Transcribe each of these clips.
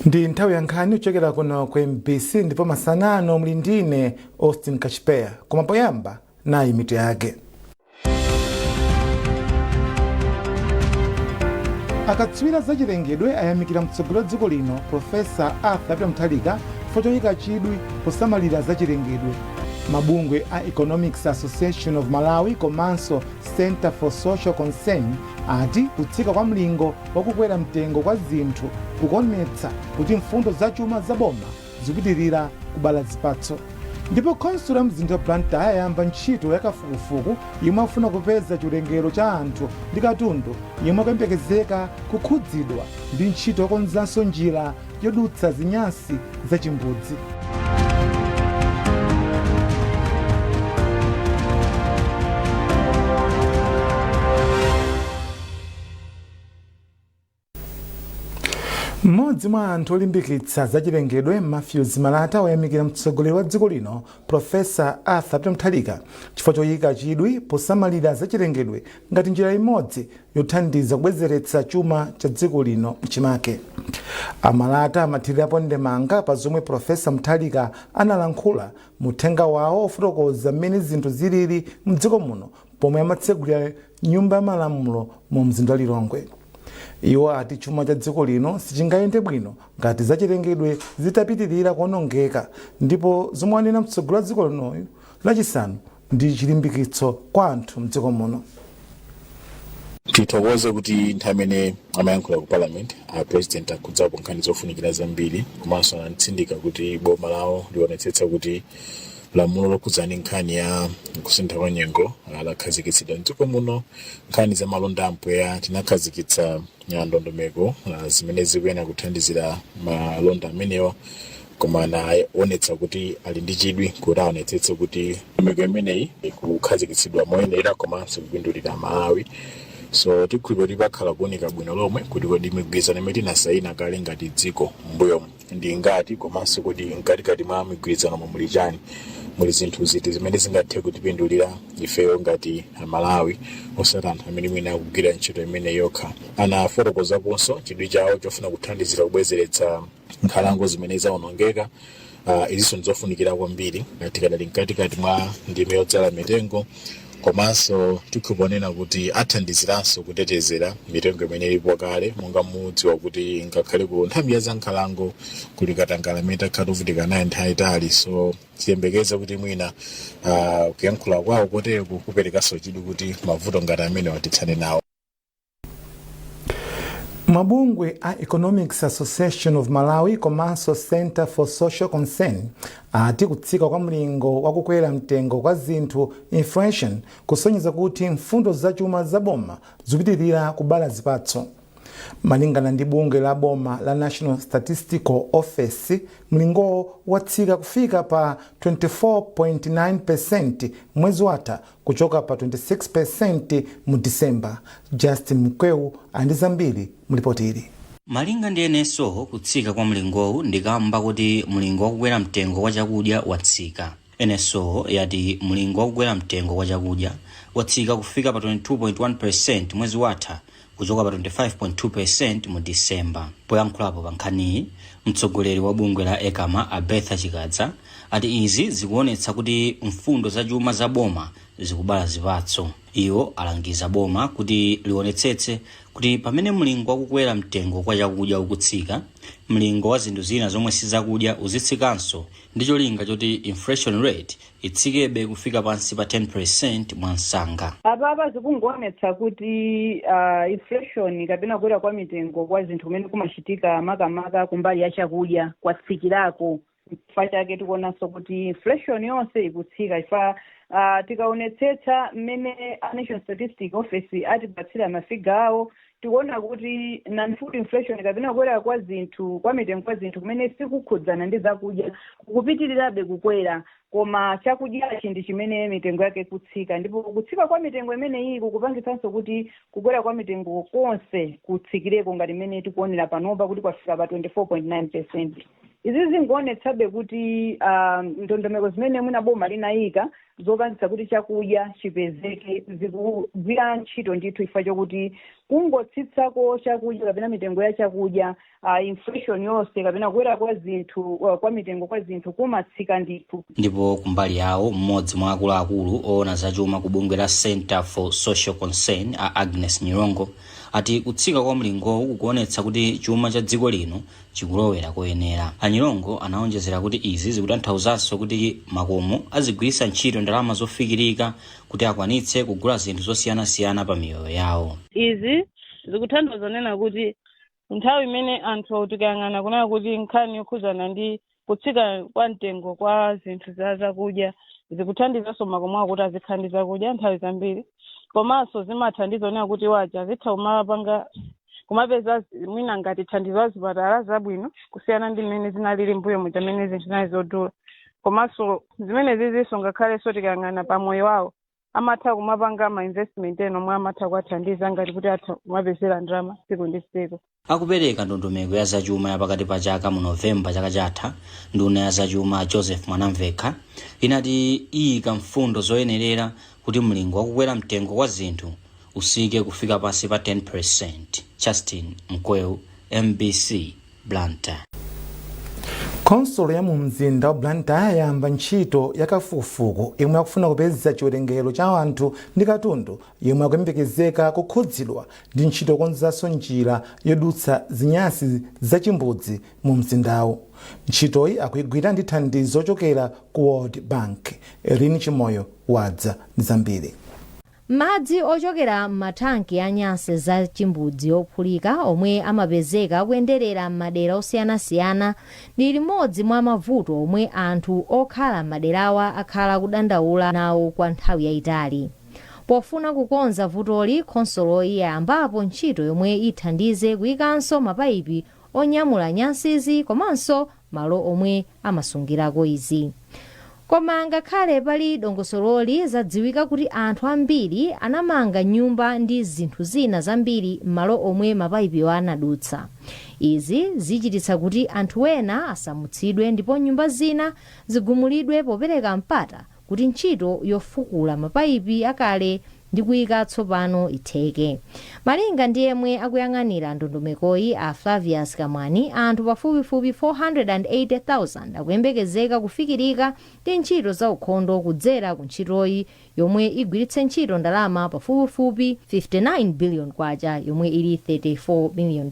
Ndi nthawi ya nkhani kuchokera kuno ku MBC, ndipo masanano muli ndine Austin Kachipeya. Koma poyamba, nayi mitu yake. Akatswiri zachilengedwe ayamikira mtsogoleri wa dziko lino, Profesa Arthur Peter Mutharika, chifukwa choyika chidwi posamalira zachilengedwe. Mabungwe a Economics Association of Malawi komanso Center for Social Concern ati kutsika kwa mlingo wakukwera mtengo kwa zinthu kukuonetsa kuti mfundo zachuma zaboma zikupitirira kubala zipatso. Ndipo khonsolo ya mzinda wa Blantyre yayamba ntchito yakafukufuku yomwe afuna kupeza chiwerengero cha anthu ndi katundu yomwe akuyembekezeka kukhudzidwa ndi ntchito yokonzanso njira yodutsa zinyasi za chimbudzi. Mmodzi mwa anthu olimbikitsa zachilengedwe, Matthews Malata, wayamikira mtsogoleri wa dziko lino, Profesa Arthur Peter Mutharika, chifukwa choyika chidwi posamalira zachilengedwe ngati njira imodzi yothandiza kubwezeretsa chuma cha dziko lino mchimake. Amalata amathirirapo ndemanga pa zomwe Profesa Mutharika analankhula mu uthenga wawo ofotokoza mmene zinthu zilili mdziko muno pomwe amatsegulira Nyumba ya Malamulo mu mzinda wa Lilongwe. Iwo ati chuma cha dziko lino sichingayende bwino ngati zachilengedwe zitapitirira kuonongeka, ndipo zomwe wanena mtsogoleri wa dziko linoyu Lachisanu ndi chilimbikitso kwa anthu mdziko muno. Tithokoze kuti nthawi imene amayankhula ku Parliament, a President akhudzapo nkhani zofunikira zambiri, komanso anatsindika kuti boma lawo lionetsetsa kuti lamulo lokhudzana ndi nkhani ya kusintha kwa nyengo lakhazikitsidwa mdziko muno. Nkhani za malonda a mpweya, tinakhazikitsa ndondomeko zimene zikuyenera kuthandizira malonda amenewa, koma anaonetsa kuti ali ndi chidwi kuti aonetsetse kuti ndondomeko imeneyi ikukhazikitsidwa moyenera komanso kupindulira Malawi. So tikhulupirira kuti pakhala kuunika bwino lomwe kuti kodi migwirizano imene tinasayina kale ngati dziko m'mbuyomu ndi ingati, komanso kodi mkatikati mwa migwirizano muli chani, muli zinthu ziti zimene zingathe kutipindulira ifeyo ngati Amalawi, osati anthu amene mwina akugwira ntchito imene yokha. Anafotokozaponso chidwi chawo chofuna kuthandizira kubwezeretsa nkhalango zimene zawonongeka. Izinso ndizofunikira kwambiri tikadali mkatikati mwa ndime yodzala mitengo, komanso tikuponena kuti athandiziranso kutetezera mitengo imene ilipo kale, monga mudziwa kuti ngakhale ku nthambi ya zankhalango kuli katangale amene takhala tovutika naye nthawi itali. So tiyembekeze kuti mwina kuyankhula kwawo kotereku kuperekanso chidwi kuti mavuto ngati amene tithane nawo. Mabungwe a Economics Association of Malawi komanso Center for Social Concern ati kutsika kwa mlingo wa kukwera mtengo kwa zinthu, inflation, kusonyeza kuti mfundo zachuma zaboma zikupitirira kubala zipatso. Malingana ndi bungwe la boma la National Statistical Office, mlingowo watsika kufika pa 24.9% mwezi watha kuchoka pa 26% mu Disemba. Justin Mkweu ali ndi zambiri mulipoti ili. Malinga ndi NSO, kutsika kwa mlingowu ndi kamba kuti mlingo wakukwera mtengo kwa chakudya watsika. NSO yati mlingo wakukwera mtengo kwa chakudya watsika kufika pa 22.1% mwezi watha kuchoka pa 25.2% mu Disemba. Poyankhulapo pa nkhaniyi, mtsogoleri wa bungwe la ECAMA, a Bertha Chikadza, ati izi zikuonetsa kuti mfundo zachuma za boma zikubala zipatso. Iwo alangiza boma kuti lionetsetse kuti pamene mlingo wakukwera mtengo kwa chakudya ukutsika, mlingo wa zinthu zina zomwe si zakudya uzitsikanso ndi cholinga choti inflation rate itsikebe kufika pansi pa 10% mwansanga. Apapa zikungoonetsa kuti inflation kapena kukwera kwa mitengo kwa zinthu kumene kumachitika makamaka kumbali ya chakudya kwatsikirako. Chifukwa chake tikuonanso kuti inflation yonse ikutsika, chifukwa tikaonetsetsa mmene a National Statistic Office atipatsira mafiga awo, tikuona kuti non-food inflation kapena kukwera kwa zinthu, kwa mitengo kwa zinthu kumene sikukhudzana ndi zakudya, kukupitirirabe kukwera, koma chakudyachi ndi chimene mitengo yake ikutsika, ndipo kutsika kwa mitengo imeneyi kukupangitsanso kuti kukwera kwa mitengo konse kutsikireko, ngati mmene tikuonera panopa kuti kwafika pa 24.9%. Izi zingoonetsabe kuti ndondomeko zimene mwina boma linayika zopangitsa kuti chakudya chipezeke zikugwira ntchito ndithu, chifukwa chokuti kungotsitsako chakudya kapena mitengo ya chakudya, inflation yonse kapena kukwera kwa zinthu, kwa mitengo kwa zinthu kumatsika ndithu. Ndipo kumbali yawo, mmodzi mwa akuluakulu oona zachuma ku bungwe la Center for Social Concern, a Agnes Nyirongo, ati kutsika kwa mlingowu kukuonetsa kuti chuma cha dziko lino chikulowera koyenera. Anyirongo anaonjezera kuti izi zikutanthauzanso kuti makomo azigwiritsa ntchito ndalama zofikirika kuti akwanitse kugula zinthu zosiyanasiyana pa miyoyo yawo. Izi zikutanthauza nena kuti nthawi imene anthu tikayang'ana kunena kuti nkhani yokhuzana ndi kutsika kwa mtengo kwa zinthu za zakudya zikuthandizanso makomo akuti azikhala ndi zakudya nthawi zambiri, komanso zimathandiza kunena kuti waja azitha kumapanga kumapeza mwina ngati thandizo la zipatala zabwino kusiyana ndi mmene zinalili mbuyo muja mmene zinthu zinali zodula. Komanso zimene zizinso ngakhalenso tikayang'ana pa moyo wawo, amatha kumapanga ma investment ena omwe amatha kuwathandiza ngati kuti atha kumapezera ndalama tsiku ndi tsiku. Akupereka ndondomeko ya zachuma yapakati pa chaka mu Novemba chaka chatha, nduna ya zachuma Joseph Mwanamvekha inati iyika mfundo zoyenerera kuti mlingo wakukwera mtengo kwa zinthu usike kufika pansi pa 10%. Justin Mkweu, MBC, Blantyre. Khonsolo ya mu mzinda wa Blantyre yayamba ntchito yakafukufuku yomwe akufuna kupeza chiwerengero cha anthu ndi katundu yomwe akuyembekezeka kukhudzidwa ndi ntchito yokonzanso njira yodutsa zinyasi zachimbudzi mu mzindawu. Ntchitoyi akuyigwira ndi thandizo ochokera ku World Bank. Erini Chimoyo wadza ndi zambiri. Madzi ochokera m'mathanki a nyansi za chimbudzi ophulika omwe amapezeka akuyenderera m'madera osiyanasiyana ndi limodzi mwa mavuto omwe anthu okhala m'maderawa akhala kudandaula nawo kwa nthawi yayitali. Pofuna kukonza vutoli, khonsoloyi yayambapo ntchito yomwe ithandize kuyikanso mapayipi onyamula nyansizi komanso malo omwe amasungirako izi. Koma ngakhale pali dongosololi, zadziwika kuti anthu ambiri anamanga nyumba ndi zinthu zina zambiri m'malo omwe mapayipiwo anadutsa. Izi zichititsa kuti anthu ena asamutsidwe ndipo nyumba zina zigumulidwe, popereka mpata kuti ntchito yofukula mapayipi akale ndi kuyika tsopano itheke. Malinga ndi yemwe akuyang'anira ndondomekoyi, a Flavius Kamwani, anthu pafupifupi 480,000 akuyembekezeka kufikirika ndi ntchito za ukhondo kudzera ku ntchitoyi, yomwe igwiritse ntchito ndalama pafupifupi 59 billion kwacha, yomwe ili $34 million.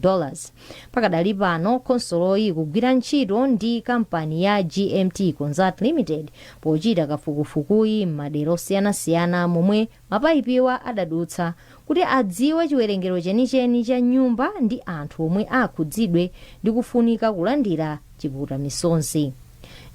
Pakadali pano, khonsoloyi ikugwira ntchito ndi kampani ya GMT Consult Limited pochita kafukufukuyi m'madera osiyanasiyana momwe mapayipiwa adadutsa, kuti adziwe chiwerengero chenicheni cha nyumba ndi anthu omwe akhudzidwe ndi kufunika kulandira chipukuta misonzi.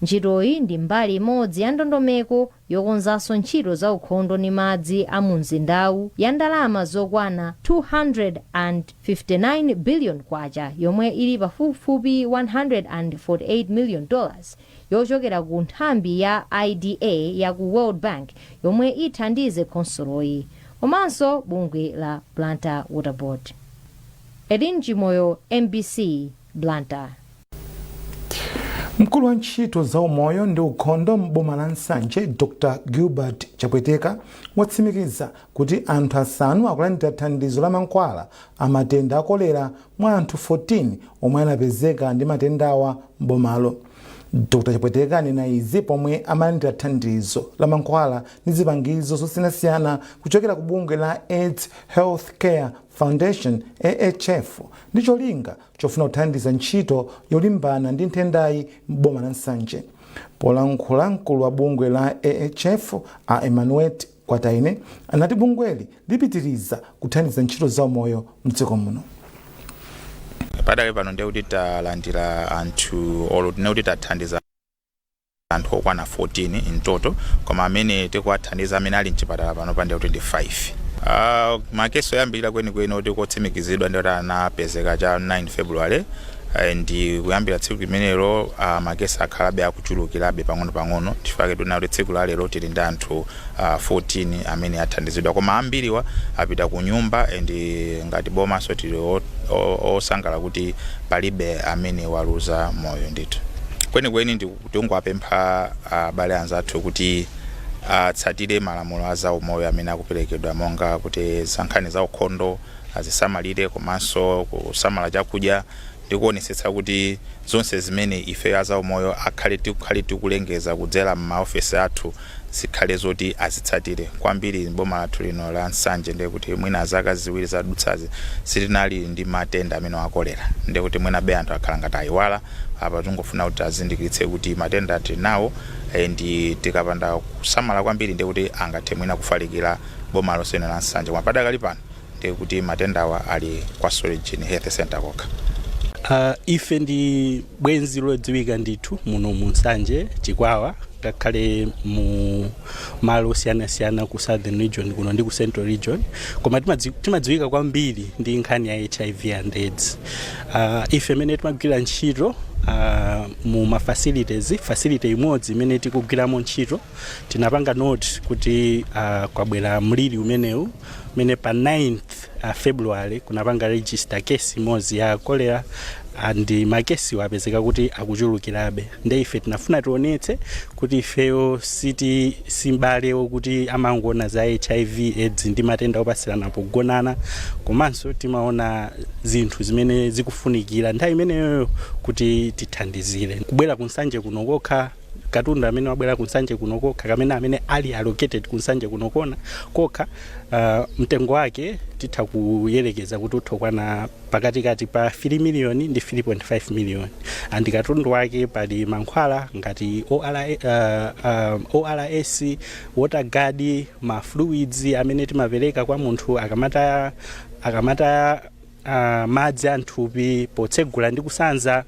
Ntchitoyi ndi mbali imodzi ya ndondomeko yokonzanso ntchito za ukhondo ndi madzi a mu mzindawu ya ndalama zokwana 259 billion kwacha, yomwe ili pafupifupi $148 million, yochokera ku nthambi ya IDA ya ku World Bank, yomwe ithandize khonsoloyi komanso bungwe la Blantyre Water Board. Edin Chimoyo, MBC, Blantyre. Mkulu wa ntchito za umoyo ndi ukhondo m'boma la Nsanje, Dr Gilbert Chapweteka, watsimikiza kuti anthu asanu akulandira thandizo la mankhwala a matenda a kolera mwa anthu 14 omwe anapezeka ndi matendawa m'bomalo. Dr Chapweteka anena izi pomwe amalandira thandizo la mankhwala ndi zipangizo zosiyanasiyana kuchokera ku bungwe la AIDS Health Care Foundation, AHF, ndi cholinga chofuna kuthandiza ntchito yolimbana ndi nthendayi m'boma la Nsanje. Polankhula, mkulu wa bungwe la AHF, a Emmanuel Kwataine, anati bungweli lipitiriza kuthandiza ntchito za umoyo mdziko muno. Padali pano ndiye kuti talandira anthu, olo tine kuti tathandiza anthu okwana 14 in total, koma amene tikuwathandiza amene ali mchipatala pano pa ndiye kuti ndi 5. Ma case oyambirira kwenikweni oti kotsimikizidwa ndi kuti anapezeka cha 9 February, ndi kuyambira tsiku limenelo ma case akhalabe akuchulukirabe pang'ono-pang'ono. Chifukwa tuna kuti tsiku la lero tili ndi anthu 14 amene athandizidwa, koma ambiriwa apita ku nyumba, and ngati bomaso tili osangala kuti palibe amene waluza moyo ndithu. Kwenikweni ndikungowapempha abale anzathu kuti atsatire malamulo a zaumoyo amene akuperekedwa, monga kuti za nkhani za ukhondo azisamalire, komanso kusamala chakudya ndi kuonetsetsa kuti zonse zimene ife azaumoyo akhale tikukhale tikulengeza kudzera m'maofesi athu zikhale zoti azitsatire kwambiri. Boma lathu lino la Nsanje, ndiye kuti mwina zaka 2 zadutsazi sitinali ndi matenda amene a kolera, ndiye kuti mwina be anthu akhala ngati ayiwala. Apa tingofuna kuti azindikiritse kuti matenda tili nawo, ndi tikapanda kusamala kwambiri ndiye kuti angathe mwina kufalikira boma lonse lino la Nsanje. Koma padakali pano ndiye kuti matendawa ali kwa Solgen Health Center kokha. Ife ndi bwenzi lodziwika ndithu muno mu Nsanje, Chikwawa, ngakhale mu malo osiyanasiyana ku Southern Region kuno ndi ku Central Region, koma timadziwika kwambiri ndi nkhani ya HIV and AIDS. Ife imene timagwira ntchito mu ma facilities, facility imodzi imene tikugwiramo ntchito, tinapanga note kuti kwabwera mliri umenewu umene pa 9th February kunapanga register case imodzi ya cholera, and makesiwo apezeka kuti akuchulukirabe. Nde ife tinafuna tionetse kuti ifeyo siti simbale wokuti amangoona za HIV AIDS ndi matenda opatsirana pogonana, komanso timaona zinthu zimene zikufunikira nthawi imeneyoyo kuti tithandizire. Kubwera kuNsanje kuno kokha, katundu amene wabwera kuNsanje kuno kokha, kamene amene ali allocated kuNsanje kuno kona kokha, mtengo wake titha kuyerekeza kuti utha kukwana pakatikati pa 3 million ndi 3.5 million, and katundu wake pali mankhwala ngati ORA, ORS, water guard, ma fluids amene timapereka kwa munthu akamataya madzi a mthupi potsegula ndi kusanza,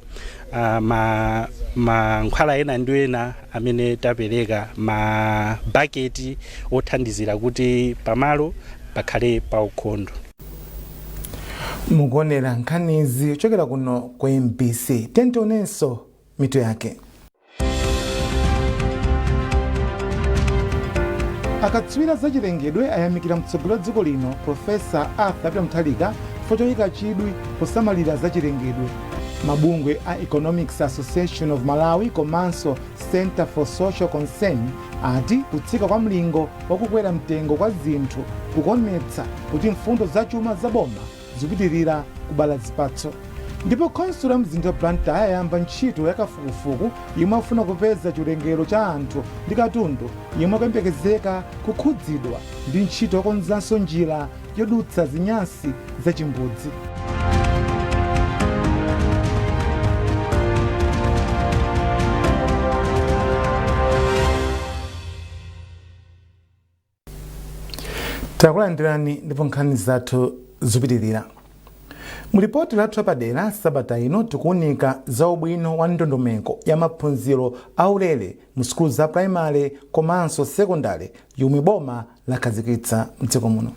ma mankhwala ena ndi ena amene tapereka, ma baketi othandizira kuti pamalo pakhale paukhondo. Mukuonera nkhanizi kuchokera kuno ku MBC. Tentionenso mitu yake. Akatswiri zachilengedwe ayamikira mtsogoleri wa dziko lino, Profesa Arthur Peter Mutharika, chifukwa choyika chidwi posamalira zachilengedwe. Mabungwe a Economics Association of Malawi komanso Center for Social Concern ati kutsika kwa mlingo wakukwera mtengo kwa zinthu kukuonetsa kuti mfundo zachuma zaboma zikupitirira kubala zipatso. Ndipo khonsolo ya mzinda wa Blantyre yayamba ntchito yakafukufuku yomwe afuna kupeza chiwerengero cha anthu ndi katundu yomwe akuyembekezeka kukhudzidwa ndi ntchito yokonzanso njira yodutsa zinyasi zachimbudzi. Takulandirani ndipo nkhani zathu zikupitirira. Mulipoti lathu lapadera sabata ino, tikuunika za ubwino wa ndondomeko ya maphunziro aulere mu sukulu za primary komanso sekondari yomwe boma lakhazikitsa mdziko muno.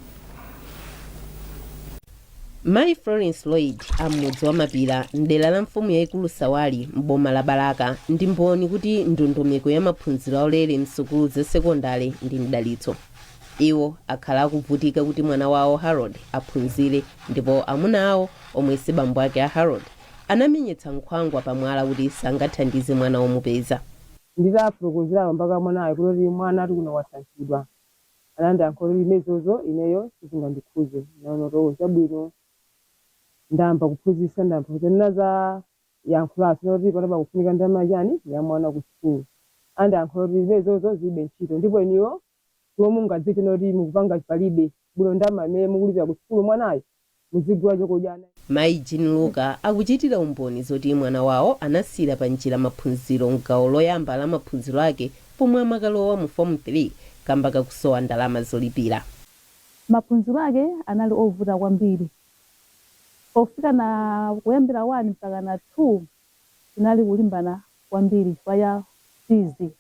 Mayi Florence Lloyd amudzi wa Mapira mdera la mfumu yayikulu Sawali m'boma la Balaka ndi mboni kuti ndondomeko ya maphunziro aulere msukulu za sekondari ndi mdalitso. Iwo akhala akuvutika kuti mwana wawo Harold aphunzire, ndipo amuna awo, omwe si bambo ake a Harold, anamenyetsa nkhwangwa pamwala kuti sangathandize mwana womupeza. Nditafotokozera mpaka mwanayo kuti mwana ati kuno wasankhidwa, anandiyankha kuti imezozo ineyo sizingandikhuze. Naona kuti chabwino, ndayamba kuphunzitsa, ndayamba kuphunzitsa, ndinaza yankhulaso kuti pano pakufunika ndalama chani ya mwana ku sukulu. Andiyankha kuti imezozo zilibe ntchito, ndipo iniyo chomwe mungadziche kuti mukupanga palibe bwino, ndalama imene mukulipira ku sukulu mwanayo muzigula chokudya. Mayi Jean Luka akuchitira umboni zoti mwana wawo anasiyira pa njira maphunziro mgawo loyamba la maphunziro ake pomwe amakalowa mu Form 3 kamba kakusowa ndalama zolipira. Maphunziro ake anali ovuta kwambiri pofika na kuyambira 1 mpaka na 2, tinali kulimbana kwambiri chifukwa cha fees.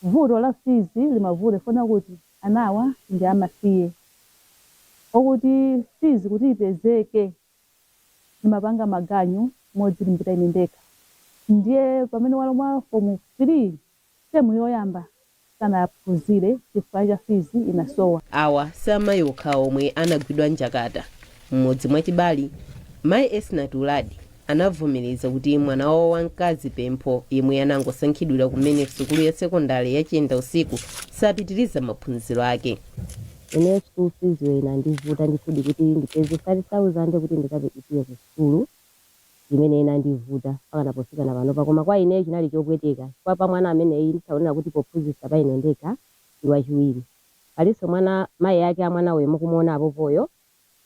Vuto la fees limavuta ifuna kuti anawa ndi amasiye, okuti fees kuti ipezeke ndimapanga maganyu modzilimbira ine ndekha. Ndiye pamene walomwa Form 3, term yoyamba sanaphunzire chifukwa cha fees inasowa. Awa si amayi okha omwe anagwidwa njakata. Mmodzi mwa chibali, mayi Esnat Uladi, Anavomereza kuti mwana wawo wamkazi Pempho, yemwe anangosankhidwira kumene sukulu ya sekondari ya Chiyenda Usiku, sapitiriza maphunziro ake. Ineyo school fees yo inandivuta ndithudi kuti ndipeze 3000 kuti ndikapitire ku sukulu, imene inandivuta mpaka pofika na panopa. Koma kwa ineyo chinali chopweteka chifukwa pa mwana ameneyi ndithaonera kuti pophunzitsa pa ine ndekha ndi wachiwiri. Palinso mwana, mayi ake a mwana uyo mukumuona apopoyo,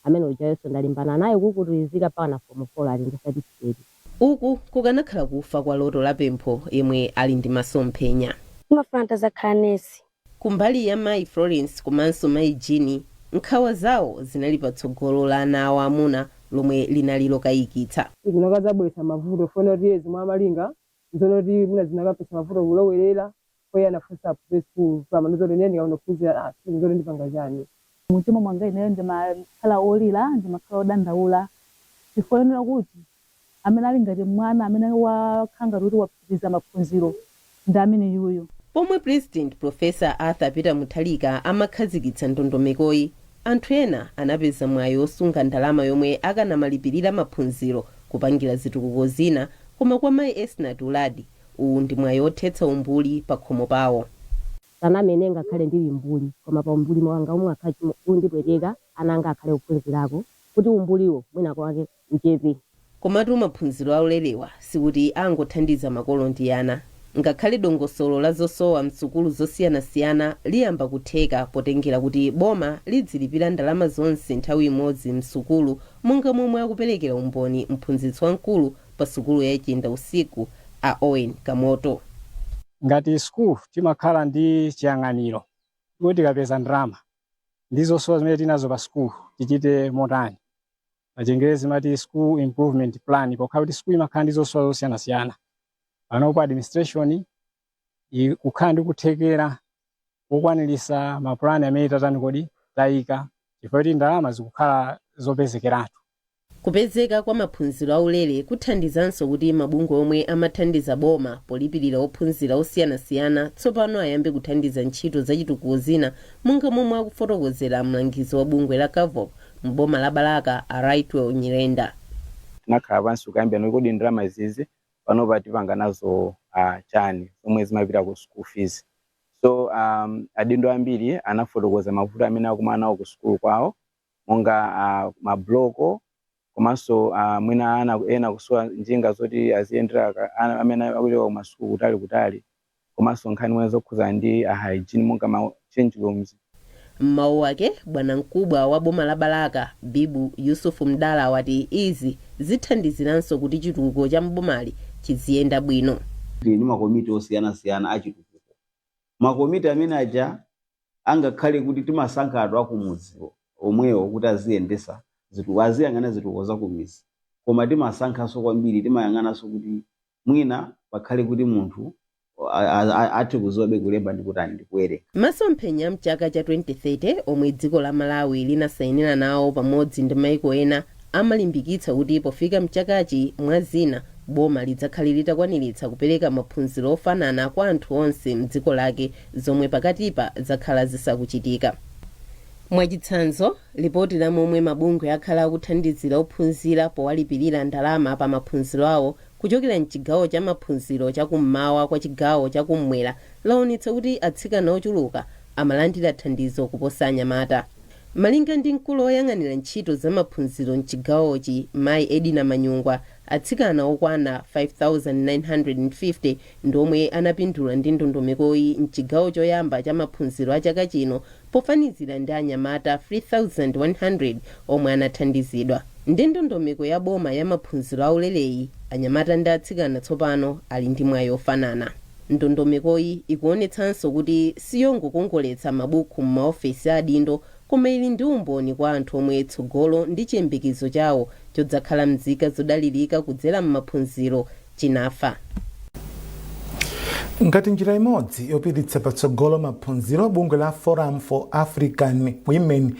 amene ujayonso ndalimbana naye kukutulizika mpaka na form 4, ali ndi certificate. Uku kukanakhala kufa kwa loto la Pempho, yemwe ali ndi masomphenya. Ndimafuna ndizakhala nesi. Kumbali ya mayi Florence komanso mayi Jini, nkhawa zawo zinali patsogolo la ana awo amuna lomwe linali lokayikitsa. Zinakazabweretsa mavuto funa kuti zimwe amalinga nzonoti mwina zinakapesa mavuto kulowerera koye anafunsa aphunzire sukulu pamene zoti ine ndikakunophunzira zoti ndipanga chani. Mumtima mwanga ineyo ndimakhala olira, ndimakhala odandaula, chifukwa kuti amene ali ngati mwana amene wakhala ngati kuti wapitiriza maphunziro ndi amene yuyu. Pomwe President Professor Arthur Peter Mutharika amakhazikitsa ndondomekoyi, anthu ena anapeza mwayi osunga ndalama yomwe akanamalipirira maphunziro kupangira zitukuko zina. Koma kwa mayi Esnat Uladi, uwu ndi mwayi othetsa umbuli pa khomo pawo. Sanamene ngakhale ndili mbuli, koma pa umbuli wanga umwe akhale undipweteka, ana anga akhale kuphunzirako kuti umbuliwo mwina kwake uchepe. Komatu maphunziro aulerewa sikuti angothandiza makolo ndi ana. Ngakhale dongosolo la zosowa msukulu zosiyanasiyana liyamba kutheka potengera kuti boma lidzilipira ndalama zonse nthawi imodzi msukulu, monga momwe akuperekera umboni mphunzitsi wamkulu pa sukulu ya Chiyenda Usiku, a Owen Kamoto. Ngati school timakhala ndi chiyang'aniro kuti tikapeza ndalama ndi zosowa zimene tinazo pa school tichite motani. Pachingerezi mati school improvement plan. Pokhala kuti school imakhala ndi zosowa zosiyanasiyana, panopo administration kukhala ndi kuthekera kokwanirisa mapulani amene tatani kodi tayika, chifukwa kuti ndalama zikukhala zopezekeratu. Kupezeka kwa maphunziro aulere kuthandizanso kuti mabungwe omwe amathandiza boma polipirira ophunzira osiyanasiyana tsopano ayambe kuthandiza ntchito zachitukuko zina, monga momwe akufotokozera mlangizi wa bungwe la CAVWOP mboma la Balaka, a Rightwell Nyirenda. Tinakhala pansi kukambirana kodi ndalama izizi panopa tipanga nazo chani zomwe zimapita ku school fees. So adindo ambiri anafotokoza mavuto amene akumana nawo ku sukulu kwawo, monga mabloko, komanso mwina ana ena kusowa njinga zoti aziyendera, ana amene akuchoka kumasukulu kutali kutali, komanso nkhani mwina zokhuzana ndi hygiene, monga ma change rooms. M'mawu ake, bwana mkubwa wa boma la Balaka, Bibu Yusufu Mdala, wati izi zithandiziranso kuti chitukuko cha mbomali chiziyenda bwino. Tili ndi makomiti osiyanasiyana achitukuko. Makomiti amene aja angakhale kuti timasankha anthu akumudzi omwewo kuti aziyendesa zitukuko, aziyang'ana zitukuko za kumidzi, koma timasankhanso kwambiri, timayang'ananso kuti mwina pakhale kuti munthu athe kuziwabe kulemba ndi kutani ndi kuwerenga. Masomphenya mchaka cha 2030 omwe dziko la Malawi linasayinira nawo pamodzi ndi maiko ena amalimbikitsa kuti pofika mchakachi, mwa zina, boma lidzakhale litakwaniritsa kupereka maphunziro ofanana kwa anthu onse mdziko lake, zomwe pakatipa zakhala zisakuchitika. Mwachitsanzo, lipoti la momwe mabungwe akhala akuthandizira ophunzira powalipirira ndalama pa maphunziro awo kuchokera mchigawo cha maphunziro chakummawa kwa chigawo chakummwera laonetsa kuti atsikana ochuluka amalandira thandizo kuposa anyamata. Malinga ndi mkulu woyang'anira ntchito za maphunziro mchigawochi, mayi Edina Manyungwa, atsikana okwana 5950 ndi omwe anapindula ndi ndondomekoyi mchigawo choyamba cha maphunziro a chaka chino, pofanizira ndi anyamata 3100 omwe anathandizidwa. Ndi ndondomeko ya boma ya maphunziro aulereyi, anyamata ndi atsikana tsopano ali ndi mwayi ofanana. Ndondomekoyi ikuonetsanso kuti siyongokongoletsa mabuku m'maofesi a adindo, koma ili ndi umboni kwa anthu omwe tsogolo ndi chiyembekezo chawo chodzakhala mzika zodalirika kudzera m'maphunziro chinafa. Ngati njira imodzi yopititsa patsogolo maphunziro, bungwe la Forum for African Women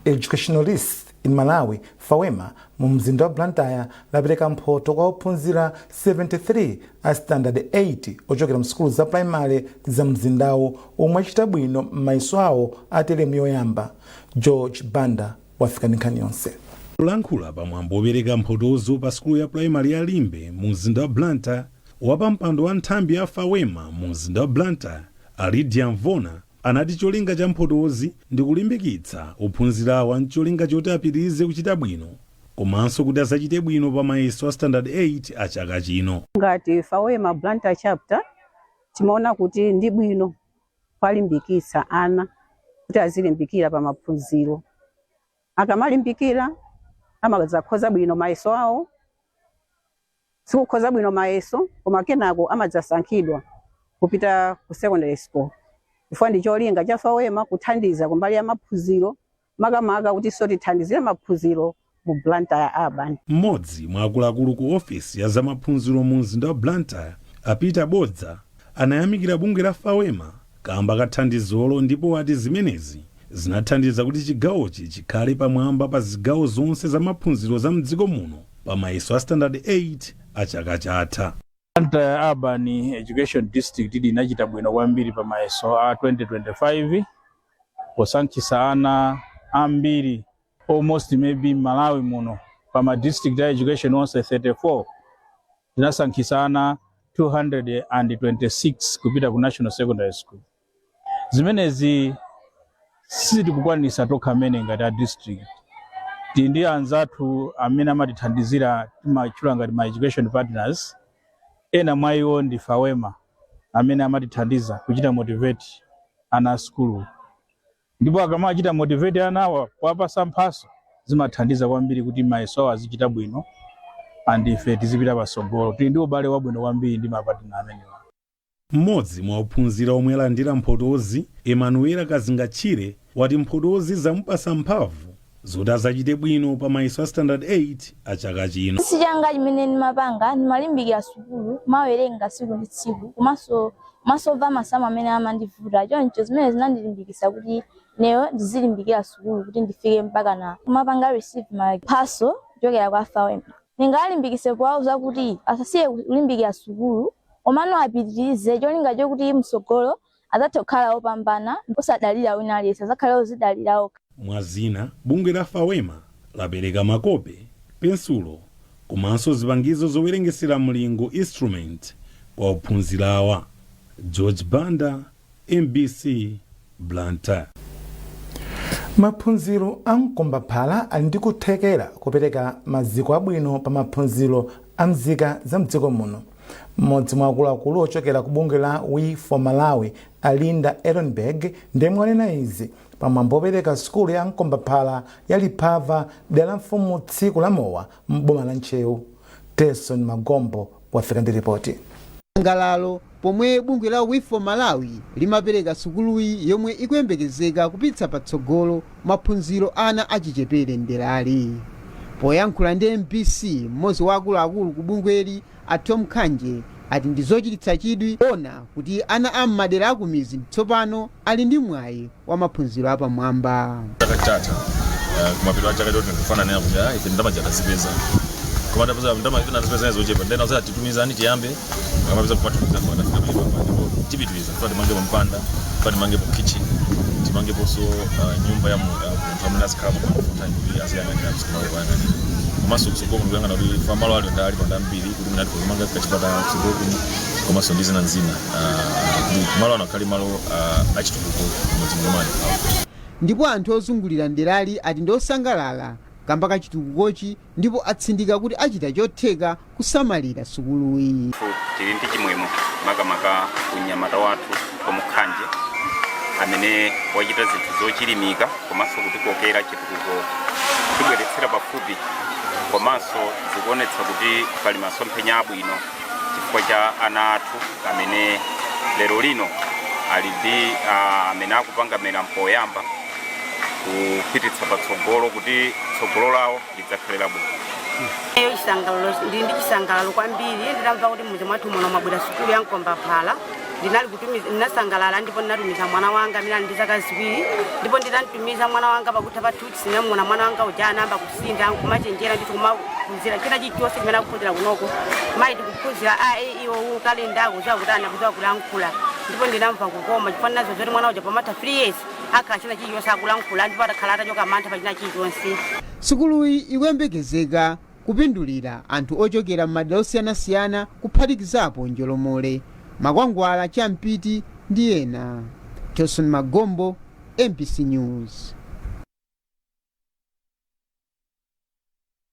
Educationalists in Malawi, FAWEMA, mu mzinda wa Blantyre lapereka mphoto kwa ophunzira 73 a standard 8 ochokera msukulu za primary za mzindawu omwe achita bwino m'mayeso awo a teremu yoyamba. George Banda wafika ndi nkhani yonse. Polankhula pamwambo wopereka mphotozo pa sukulu ya puraimali ya Limbe mu mzinda wa Blantyre, wapampando wa nthambi ya FAWEMA mu mzinda wa Blantyre, a Lydia Mvona, anati cholinga cha mphotozi ndi kulimbikitsa ophunzirawa ncholinga choti apitirize kuchita bwino komanso kuti azachite bwino pa mayeso a Standard 8 a chaka chino. Ngati FAWEMA Blantyre Chapter, timaona kuti ndi bwino kuwalimbikitsa ana kuti azilimbikira pa maphunziro. Akamalimbikira amadzakhoza bwino mayeso awo. Sikukhoza bwino mayeso, koma kenako amadzasankhidwa kupita ku secondary school, chifukwa ndi cholinga cha FAWEMA kuthandiza kumbali ya maphunziro, makamaka kuti so tithandizire maphunziro mu Blantyre Urban. Mmodzi mwa akuluakulu ku ofesi ya zamaphunziro mu mzinda wa Blantyre, a Peter Bodza, anayamikira bungwe la FAWEMA kamba ka thandizolo ndipo ati zimenezi zinathandiza kuti chigawochi chikhale pamwamba pa zigawo zonse za maphunziro za mdziko muno pa mayeso a Standard 8 a chaka chatha. Blantyre Urban Education District inachita bwino kwambiri pa mayeso a 2025 posankhisa ana ambiri, almost maybe Malawi muno pa ma district a education onse 34 tinasankhisa ana 226 kupita ku national secondary school. Zimenezi sitikukwanisa tokha amene ngati a district. Tili ndi anzathu amene amatithandizira, timatchula ngati ma education partners. Ena mwa iwo ndi FAWEMA amene amatithandiza kuchita motivate ana a sukulu, ndipo akamachita motivate anawa kuwapasa mphaso zimathandiza kwambiri kuti mayeso awo azichita bwino and ife tizipita patsogolo. Tili ndi ubale wabwino kwambiri ndi ma partner amenewa. Mmodzi mwa ophunzira omwe alandira mphotozi, Emanuela Kazingatchire, wati mphotozi zamupasa mphamvu zoti azachite bwino pa mayeso a Standard 8 a chaka chino. Si changa chimene ndimapanga, ndimalimbikira sukulu, kumawerenga tsiku ndi tsiku, komanso kumasolva masamu amene amandivuta. Choncho zimene zinandilimbikitsa kuti ineyo ndizilimbikira sukulu kuti ndifike mpaka na kumapanga receive mphaso kuchokera kwa FAWEMA. Ndingalimbikitse kuwauza kuti asasiye kulimbikira sukulu, komano apitirize, cholinga chokuti msogolo adzathe kukhala opambana, osadalira wina aliyense, azakhale ozidalira okha. Mwazina, bungwe la FAWEMA lapereka makope, pensulo komanso zipangizo zowerengesera mlingo, instrument, kwa ophunzirawa. George Banda, MBC, Blantyre. Maphunziro a mkombaphala ali ndi kuthekera kupereka maziko abwino pa maphunziro a mzika za mdziko muno. Mmodzi mwa akuluakulu ochokera ku bungwe la We for Malawi, Alinda Ehrenberg, ndemwe wanena izi pamwambo opereka sukulu ya mkombaphala ya Liphava, dera la mfumu Tsiku la Mowa m'boma la Ntcheu. Telson Magombo wafika ndi ripoti. Sangalalo pomwe bungwe la We for Malawi limapereka sukuluyi yomwe ikuyembekezeka kupititsa patsogolo maphunziro ana achichepere mderali. Poyankhula ndi MBC, mmodzi wa akuluakulu ku bungweli, a Tom Khanje, ati ndi zochititsa chidwi kuona kuti ana a m'madera akumizi tsopano ali ndi mwayi wa maphunziro apamwamba. Chaka chatha, kumapeto a chaka choti ndikufananira kuti ife ndalama tazipeza, koma tapeza ndalama ife tazipeza zochepa, ndena zati titumizani tiyambe akamapeza kumatumiza mpaka tafika pamene papa, ndipo tipitiriza kufa timangepo mpanda, kufa timangepo kitchen, timangeponso nyumba ya munthu amene azikhala pa full time kuti aziyang'anira msikana wayang'anira, komanso kutsogolo kuyang'ana kuti fa malo ali ndali panda ambiri kuti mwina tikumanga kachipatala kutsogolo kuno, komanso ndi zina zina, kuti malo ano akhale malo achitukuko mudzi muno. Ndipo anthu ozungulira mderali ati ndi osangalala kamba kachitukukochi, ndipo atsindika kuti achita chotheka kusamalira sukuluyi. Tili ndi chimwemwe makamaka unyamata wathu Omukhanje amene wachita zinthu zochilimika komanso kutikokera chitukuko, kutibweretsera pafupi, komanso zikuonetsa kuti pali masomphenya abwino chifukwa cha ana athu amene lero lino ali ndi amene akupanga mera mpoyamba kupititsa patsogolo kuti tsogolo lawo lidzakhale labwino. Eyo chisangalalo, ndili ndi chisangalalo kwambiri nditamva kuti mudzi mwathu muno mwabwera sukulu ya mkombaphala. Ndinali kutumiza, ndinasangalala ndipo ndinatumiza mwana wanga amene ali ndi zaka 2, ndipo nditamtumiza mwana wanga, pakutha pa 2 weeks namuona mwana wanga uja anayamba kusintha, kumachenjera ndithu, kumaphunzira china chilichonse chimene akuphunzira kunoko. Mayi, tikuphunzira a e i o u, kalenda, akudziwa kutani, akudziwa kulankhula, ndipo ndinamva kukoma chifukwa ndinazo zoti mwana uja pamatha 3 years akhala china chilichonse akulankhula, ndipo atakhala atachoka mantha pa china chilichonse. Sukuluyi ikuyembekezeka kupindulira anthu ochokera m'madera osiyanasiyana kuphatikizapo Njolomole, Makwangwala, Champiti ndi ena. Johnson Magombo, MBC News.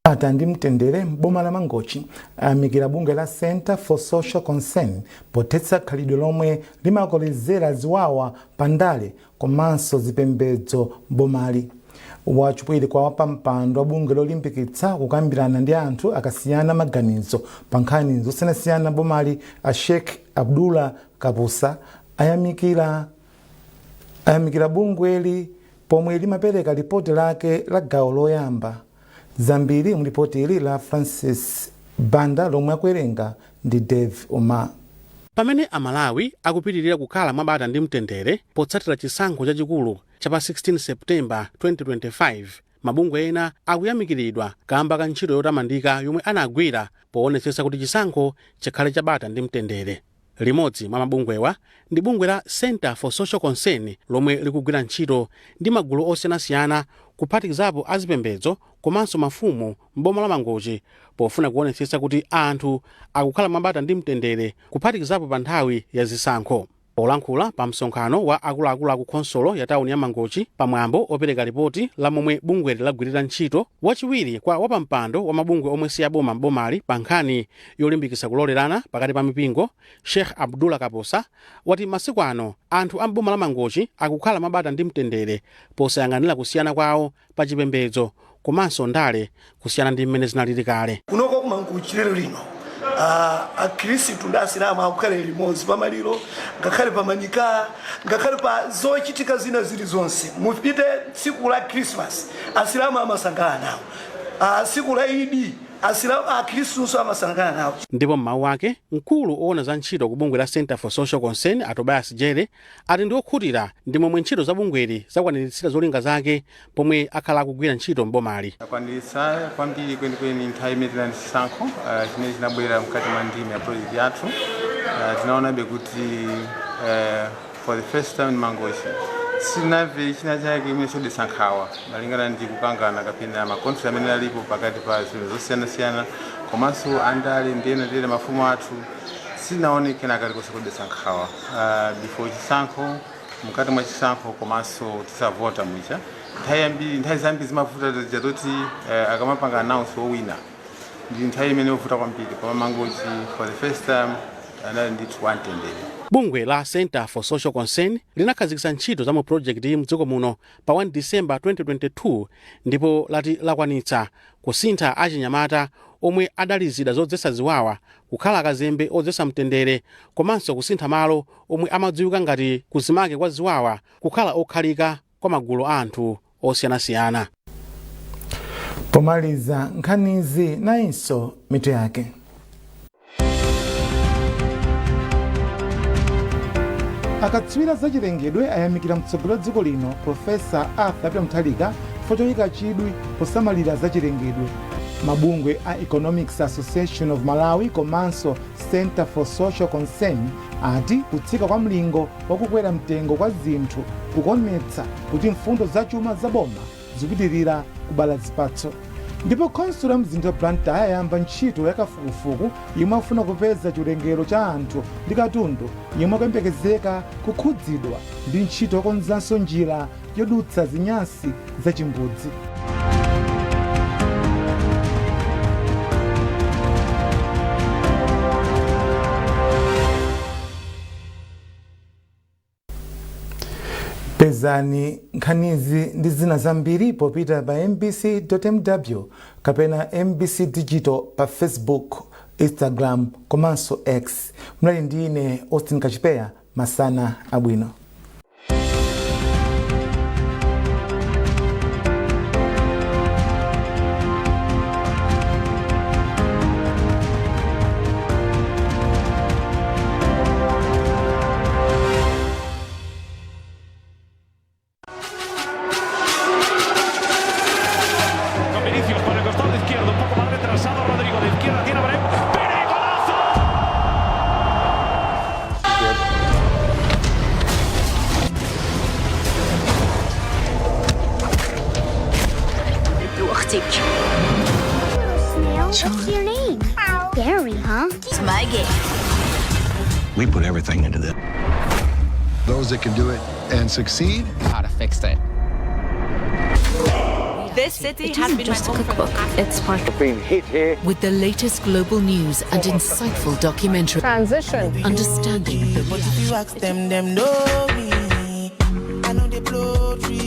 Bata ndi mtendere m'boma la Mangochi ayamikira bungwe la Center for Social Concern pothetsa khalidwe lomwe limakolezera ziwawa pandale komanso zipembedzo m'bomali. Wachiwiri kwa wapampando wa bungwe lolimbikitsa kukambirana ndi anthu akasiyana maganizo pa nkhani zosiyanasiyana bomali, a Sheikh Abdullah Kapusa, ayamikira bungweli pomwe limapereka lipoti lake la gawo loyamba. Zambiri mlipoti ili la Francis Banda lomwe akuwerenga ndi Dave Omar. Pamene Amalawi akupitirira kukhala mwabata ndi mtendere potsatira chisankho chachikulu cha pa 16 Septemba 2025, mabungwe ena akuyamikiridwa kamba ka ntchito yotamandika yomwe anagwira poonetsetsa kuti chisankho chikhale chabata ndi mtendere. Limodzi mwa mabungwewa ndi bungwe la Center for Social Concern lomwe likugwira ntchito ndi magulu osiyanasiyana kuphatikizapo azipembedzo komanso mafumu m'boma la Mangochi pofuna kuonetsetsa kuti anthu akukhala mwabata ndi mtendere kuphatikizapo pa nthawi ya zisankho. Polankhula pa msonkhano wa akuluakulu aku khonsolo ya tawuni ya Mangochi pamwambo opereka ripoti la momwe bungweli lagwirira ntchito, wachiwiri kwa wapampando wa mabungwe omwe si aboma m'bomali pa nkhani yolimbikitsa kulolerana pakati pa mipingo, Sheikh Abdullah Kaposa, wati masiku ano anthu a m'boma la Mangochi akukhala mwabata ndi mtendere posayang'anira kusiyana kwawo pa chipembedzo komanso ndale kusiyana ndi mmene zinalili kale. Kunoko kuMangochi lero lino Akhristu ndi Asilamu akukhala limodzi pamaliro, ngakhale pamanika, ngakhale pa zochitika zina zilizonse. Mupite tsiku la Christmas, Asilamu amasangalala nawo. Tsiku la Idi, Asilamu, Akhristunso amasangalala nawo. Ndipo m'mawu ake, mkulu owona za ntchito ku bungwe la Center for Social Concern, a Tobias Jere, ati ndi okhutira ndi momwe ntchito za bungweli zakwaniritsira zolinga zake pomwe akhala akugwira ntchito m'bomali. Takwaniritsa kwambiri kwenikweni. Nthawi imene tinali chisankho chimene chinabwera mkati mwa ndime ya project yathu, tinaonabe kuti for the first time in Mangochi sitinamve china chake imene chodetsa nkhawa malingana ndi kukangana kapena ma conflict amene alipo pakati pa zinthu zosiyanasiyana komanso andale ndi ena tere. Mafumu athu sinaone kena kalikonse kodetsa nkhawa before chisankho, mkati mwa chisankho komanso tisavota mucha. Nthawi yambiri, nthawi zambiri zimavuta zija zoti akamapanga announce wowina ndi nthawi imene yovuta kwambiri, koma Mangochi for the first time anali ndithu wamtendere. Bungwe la Center for Social Concern linakhazikitsa ntchito za mu project iyi mdziko muno pa 1 December 2022 ndipo lati lakwanitsa kusintha achinyamata omwe adali zida zodzetsa ziwawa kukhala akazembe odzetsa mtendere, komanso kusintha malo omwe amadziwika ngati kuzimake kwa ziwawa kukhala okhalika kwa magulu a anthu osiyanasiyana. Pomaliza nkhanizi, nayinso mitu yake. Akatswiri zachilengedwe ayamikira mtsogoleri wa dziko lino, Profesa Arthur Peter Mutharika, chifukwa choyika chidwi posamalira zachilengedwe. Mabungwe a Economics Association of Malawi komanso Center for Social Concern ati kutsika kwa mlingo wakukwera mtengo kwa zinthu kukuonetsa kuti mfundo zachuma zaboma zikupitirira kubala zipatso. Ndipo khonsolo ya mzinda wa Blantyre yayamba ntchito yakafukufuku yomwe afuna kupeza chiwerengero cha anthu ndi katundu yomwe akuyembekezeka kukhudzidwa ndi ntchito yokonzanso njira yodutsa zinyasi za chimbudzi. Pezani nkhanizi ndi zina zambiri popita pa mbc.mw kapena MBC Digital pa Facebook, Instagram komanso X. Munali ndi ine Austin Kachipeya. Masana abwino. Con Vinicius por el costado izquierdo, un poco más retrasado Rodrigo, de izquierda tiene a Brahim. ¡Pere, golazo! Arctic. Snail, what's your name? Gary, huh? It's my game. We put everything into this. Those that can do it and succeed. How to fix it. This city It has isn't been just my a home for the cookbook. past It's part of being hit here. With the latest global news and insightful documentary. Transition. Understanding the But if you ask them, them know me. I know they blow trees.